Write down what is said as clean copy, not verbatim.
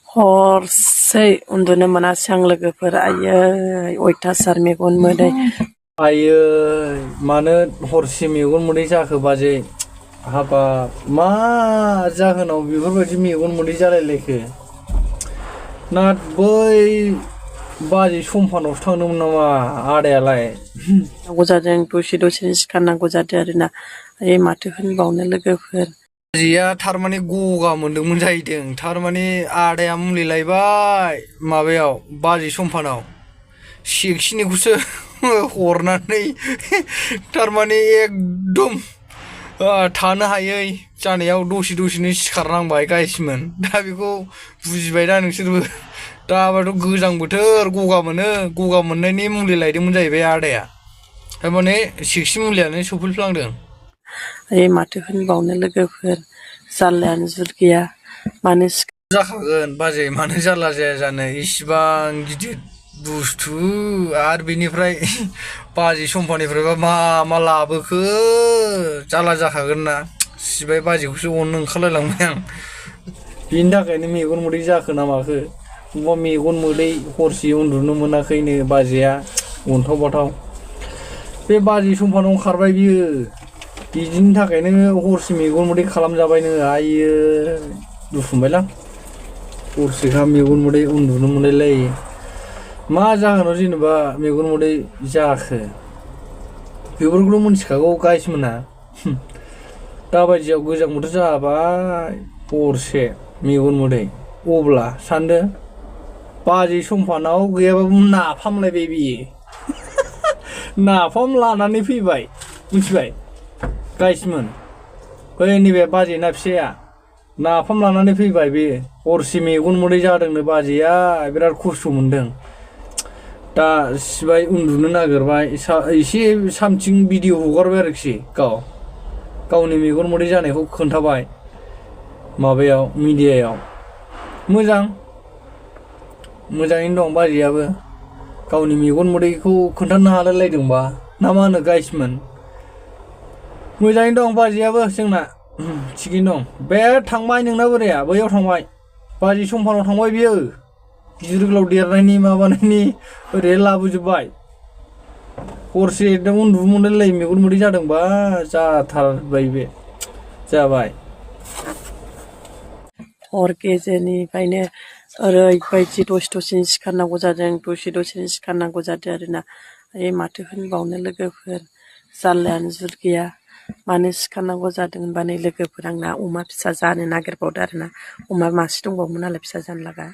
हरसे उन्दुनो मोनासै आं लोगोफोर आयै अयथासार मेगन मोदै आयै मानो हरसे मेगन मोदै जाखो बाजै हाबाब मा जाहोनाव बेफोरबायदि मेगन मोदै जालायलायखो ना बै बाजै समफानावसो थांदोंमोन नामा आदायालाय नांगौ जादों दसेनो सिखारनांगौ जादों आरोना आयै माथो होनबावनो लोगोफोर बाजैया थारमाने गगा मोनदोंमोन जाहैदों थारमाने आदाया मुलि लायबाय माबायाव बाजै समफानाव सेकसिनिखौसो हरनानै थारमाने एकदम थानो हायै जानायाव दसेनो सिखारनांबाय गाइसमोन दा बेखौ बुजिबाय दा नोंसोरबो दाबाथ' गोजां बोथोर गगा मोननायनि मुलि लायदोंमोन जाहैबाय आदाया थारमाने सेकसि मुलियानो सफैफ्लांदों आयै माथो होनबावनो लोगोफोर जारलायानो जुत गैया मानो जाखागोन बाजै मानो जारला जाया जानो इसिबां गिदिर बुस्थु आरो बेनिफ्राय बाजै समफानिफ्रायबा मा लाबोखो जारला जाखागोन ना सिबाय बाजैखौसो अननो ओंखारलायलांबाय आं बिनि थाखायनो मेगन मोदै जाखो ना माखो बबेबा मेगन मोदै हरसे उन्दुनो मोनाखैनो बाजैया अन्थाव बाथाव बे बाजै समफानाव खारबाय बियो बिदिनि थाखायनो हरसे मेगन मोदै खालामजाबायनो आइयो दुखु मोनबायलां हरसेखा मेगन मोदै उन्दुनो मोनलायलायै मा जाहोनाव जेनेबा मेगन मोदै जाखो बेफोरखौथ' मिथिखागौ गाइसमोना दाबायदियाव गोजां बोथोर जाबाय हरसे मेगन मोदै अब्ला सानदो बाजै समफानाव गैयाबाबो नाफामलायबाय बियो नाफाम लानानै फैबाय मिथिबाय गाइसमोन बै नैबे बाजैना फिसाया नाफाम लानानै फैबाय बे हरसे मेगन मोदै जादोंनो बाजैया बिराद खस्थ' मोनदों दा सिबाय उन्दुनो नागिरबाय एसे सामथिं भिडिअ हगारबाय आरोखि गावनि मेगन मोदै जानायखौ खोन्थाबाय माबायाव मिडियायाव मोजाङैनो दं बाजैयाबो गावनि मेगन मोदैखौ खोन्थानो हालायलायदोंबा ना मा होनो गाइसमोन मोजाङैनो दं बाजैयाबो जोंना थिगैनो दं बे थांबाय नोंना बोराया बैयाव थांबाय बाजै समफानाव थांबाय बियो गिदिर गोलाव देरनायनि माबानायनि ओरै लाबोजोब्बाय हरसे एकदम उन्दुनो मोनलायलायै मेगन मोदै जादोंबा जाथारबाय बे जाबाय हर गेजेरनिफ्रायनो ओरैबायदि दसेनो सिखारनांगौ जादों दसेनो सिखारनांगौ जादों आरोना आयै माथो होनबावनो लोगोफोर जारलायानो जुत गैया मानो सिखारनांगौ जादों होनबा नै लोगोफोर आंना अमा फिसा जानो नागिरबावदों आरोना अमा मासे दंबावोमोन नालाय फिसा जानो लागा